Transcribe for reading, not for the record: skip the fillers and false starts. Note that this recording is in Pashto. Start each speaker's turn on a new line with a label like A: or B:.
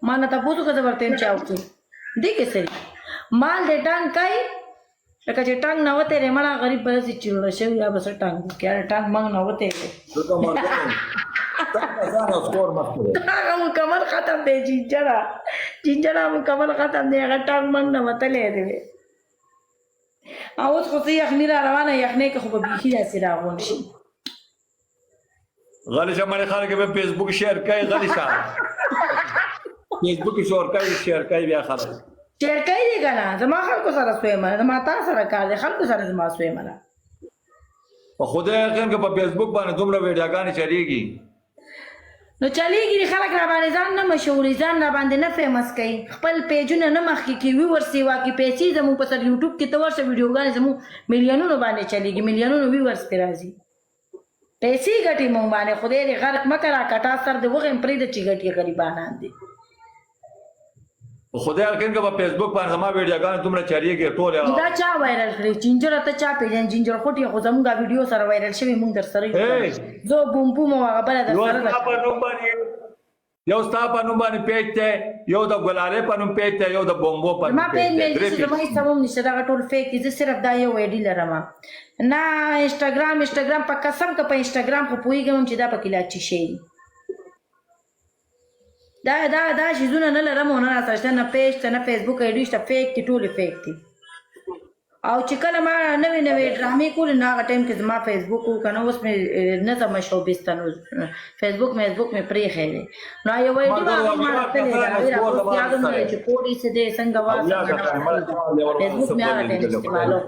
A: ما نه تاسو که زه ورته یم چا وکړي دې کې سری مال دې ټانګ کای، لکه چې ټانګ نه وته ری، مړه غریب به داسې چیرړه شوی، یا به څه ټانګ وکړي؟ یاره ټانګ منګ نه وتی دی.
B: زه مرګم کسان او سکور مخکې دی.
A: هغه مکمل ختم دی، جینجره جینجره مکمل ختم دی، هغه ټانګ منګ نه وتلی دی. او اوس خو څه یخني را روانه، یخنۍ کې خو به بیخي داسې راغونډ شي.
B: غلی شه مړې، خلک به فیسبوک شیر کوي. غلی شه، فیسبوک شور کوي، شیر کوي بیا خلک.
A: شیر کوي دی که نه؟ زما خلکو سره سوی منه، زما تا سره کار دی، خلکو سره زما سوی منه.
B: په خدای یقین که په فیسبوک باندې دومره ویډیوګانې چلیږي.
A: نو چلیږي، خلک را باندې ځان نه مشهوري، ځان را باندې نه فیمس کوي، خپل پیجونه نه مخکې کوي، ویورس سیوا کې پیسې زموږ په سر. یوټیوب کې ته ورشه، ویډیوګانې زموږ میلیونونو باندې چلیږي، میلیونونو ویورس پرې راځي، پیسې ګټي مونږ باندې. خدای دې غرق مه کړه، کټا سر دې وغیم، پرېږده چې ګټي، غریبانان دي.
B: په خدای یقین که په فیسبوک باندې زما ویډیوګانې دومره چلیږي ټول.
A: نو دا چا وایرل کړی چینجره؟ ته چا پېژنې جینجر خوټي؟ خو زموږ ویډیو سره وایرل شوی، مونږ در سره یو. زه بوم بوم او هغه بله در
B: یو
A: سره
B: ستا
A: ده.
B: په نوم باندې، یو ستا په نوم باندې پیج دی، یو د ګلالې په نوم پیج دی، یو د بومبو په
A: زما
B: نوم
A: پیج
B: پیج دی.
A: مې
B: درې
A: زما
B: پیج.
A: هیڅ هم نشته، دغه ټول فیک دي. زه صرف دا یو ایډي لرم، نه انسټاګرام. انسټاګرام په قسم که په انسټاګرام خو پوهېږم چې دا پکې لا چی شی دي. دا دا دا شیزونه نه لرم او نه راسره شته، نه پیج شته، نه فیسبوک ایډي شته. فیک دي، ټولې فیک دي. او چې کله ما نوې نوې ډرامې کولې، نو هغه ټایم کې زما فیسبوک و که نه، اوس مې نه زما شوبیز ته، نو فیسبوک مې پرېښی دی. نو یو ایډي وه، هغې ما راکړې ده، هغې راته اوس یاد هم نه دی چې کوډ یې څه دی، څنګه وه،
B: او یا
A: څنګه
B: کسان
A: نه وه. فیسبوک مې هغه ټایم استعمالو.